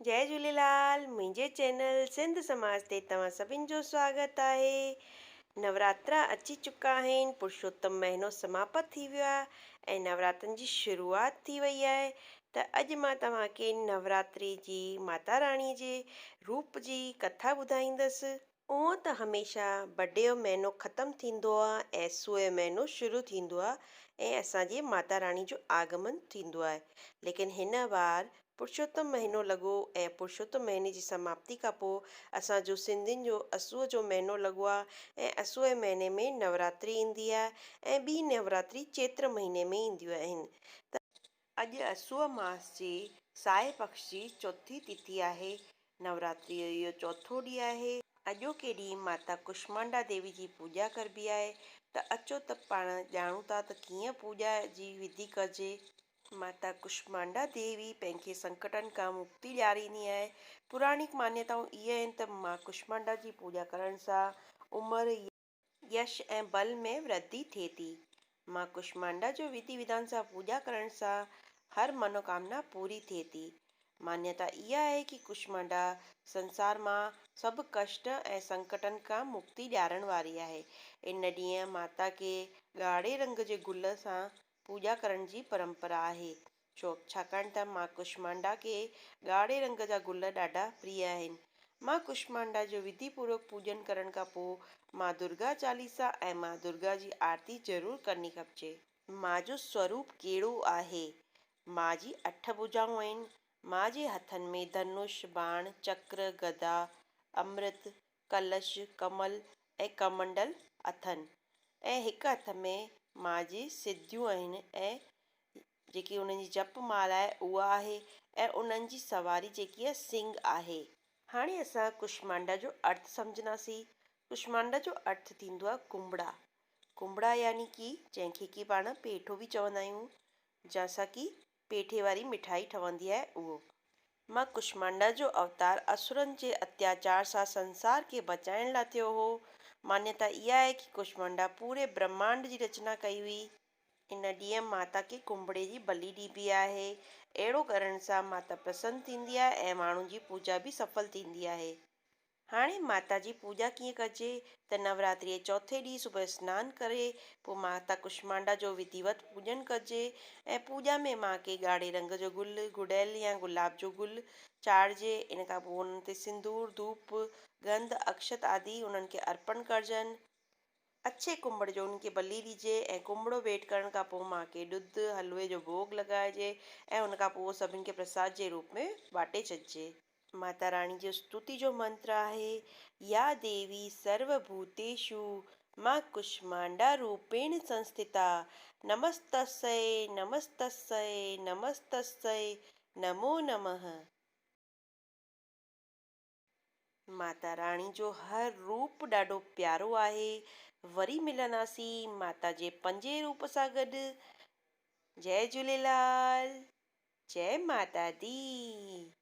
جئي جهوليلال منهنجي چينل سنڌ سماج تي توهان سڀن جو سواگت آهي. نوراترا اچي چڪا آهن، پرشوتم مهينو سماپت ٿي ويو آهي ۽ نوراترن جي شروعات ٿي وئي آهي ته اڄ مان توهان کي نوراتري جي ماتا راڻي جي روپ جي ڪٿا ٻڌائيندس. اونئن ته هميشه بڊي جو مهينو ختم ٿيندو آ ۽ سوء جو مهينو شروع ٿيندو آ ۽ اسان جي ماتا راڻي جو آگمن ٿيندو آهي ليڪن هن بار پرشوتم مهينو لڳو ۽ پرشوتم مهيني جي سماپتي کان پوء اسان جو سنڌين جو اسوء جو مهينو لڳو آ ۽ اسوء جي مهيني ۾ نوراتري ايندي آهي ۽ ٻي نوراتري چيتر مهيني ۾ اينديون آهن ته اڄ اسوء ماس جي سائي پکش جي چوٿي تٿي آهي نوراتريء جو اهو چوٿون ڏينهن آهي. اڄوڪي ڏينهن ماتا ڪشمانڊا ديوي جي پوڄا ڪربي آهي ته اچو ته پاڻ ڄاڻون ٿا ته ڪيئن پوڄا جي وڌي ڪجي. ماتا ڪشمانڊا ديوي پنهن کي سنڪٽن کان مڪتي ڏياريندي آهي. پراڻيڪ مانيتائون اهي آهن ته مان ڪشمانڊا جي پوڄا ڪرڻ سان عمر، يش ۽ بل ۾ ورڌي ٿئي ٿي. مان ڪشمانڊا جو وڌي وڌان سان پوڄا ڪرڻ سان هر منوڪامنا پوري ٿئي ٿي. مانيتا اها آهي ڪي ڪشمانڊا سنسار مان سڀ ڪشٽ ۽ سنڪٽن کان مڪتي ڏيارڻ واري آهي. ان ڏينهن ماتا کي ڳاڙهي رنگ جي گل سان پوڄا ڪرڻ جي پرمپرا آهي. ڇو؟ ڇاڪاڻ ته مان ڪشمانڊا کي ڳاڙهي رنگ جا گل ڏاڍا پريه آهن. مان ڪشمانڊا جو وڌي پوروڪ پوڄن ڪرڻ کان پوء مان درگا چاليسا ۽ مان درگا جي آرتي ضرور ڪرڻي کپجي. مان جو سوروپ ڪهڙو آهي؟ مان جي اٺ ڀجائون آهن. مان جي هٿن ۾ ڌنش، باڻ، چڪر، گدا، امرت، ڪلش، ڪمل ۽ ڪمنڊل اٿن ۽ هڪ هٿ ۾ مان جي سڌيون آهن ۽ جيڪي انهن جي جپ مال آهي اها آهي ۽ انهن جي سواري جيڪي آهي سنگهه آهي. هاڻي اسان ڪشمانڊا جو ارٿ سمجهنداسين. ڪشمانڊا جو ارٿ ٿيندو آهي ڪنبڙا. ڪنبڙا يعني ڪي جنهن کي ڪي پاڻ پيٺو به چوندا آهيون جنهن سان ڪي پيٺي واري مٺائي ٺهندي آهي اهو. مان ڪشمانڊا جو اوتار اسرن جي اتياچار سان سنسار کي بچائڻ لاء ٿيو هو. مانيتا اها آهي ڪي ڪشمانڊا پوري برهمانڊ جي رچنا ڪئي هئي. ان ڏينهن ماتا کي ڪنبڙي جي بلي ڏبي آهي. اهڙو ڪرڻ سان ماتا پرسن ٿيندي آهي ۽ ماڻهن جي پوڄا به سڦل ٿيندي آهي. هاڻي ماتا جي پوڄا ڪيئن ڪجي ته نوراتريء جي چوٿين ڏينهن صبح سنان ڪري پوء ماتا ڪشمانڊا جو وڌيوت پوڄن ڪجي ۽ پوڄا ۾ مان کي ڳاڙهي رنگ جو گل، گڙيل يا گلاب جو گل چاڙهجي، ان کان پوء انهن تي سندور، ڌوپ، گنڌ، اڪشت آدي انهن کي ارپڻ ڪرجن. اڇي ڪنبڙ جو ان کي بلي ڏجي ۽ ڪنبڙو ڀيٽ ڪرڻ کان پوء مان کي ڏڌ، حلوي جو ڀوڳ لڳائجي ۽ ان کان پوء اهو سڀن کي پرساد جي روپ ۾ باٽي ڇڏجي. ماتا راڻي جي استوتي جو منتر آهي، يا ديوي سرو ڀوتيشو ما ڪشمانڊا روپيڻ سنسٿتا، نمستسئي نمستسئي نمستسئي نمو نمه. ماتا راڻي جو هر روپ ڏاڍو پيارو آهي. وري ملنداسين ماتا جي پنجين روپ سان گڏ. جئي جهوليلال جئي ماتا the.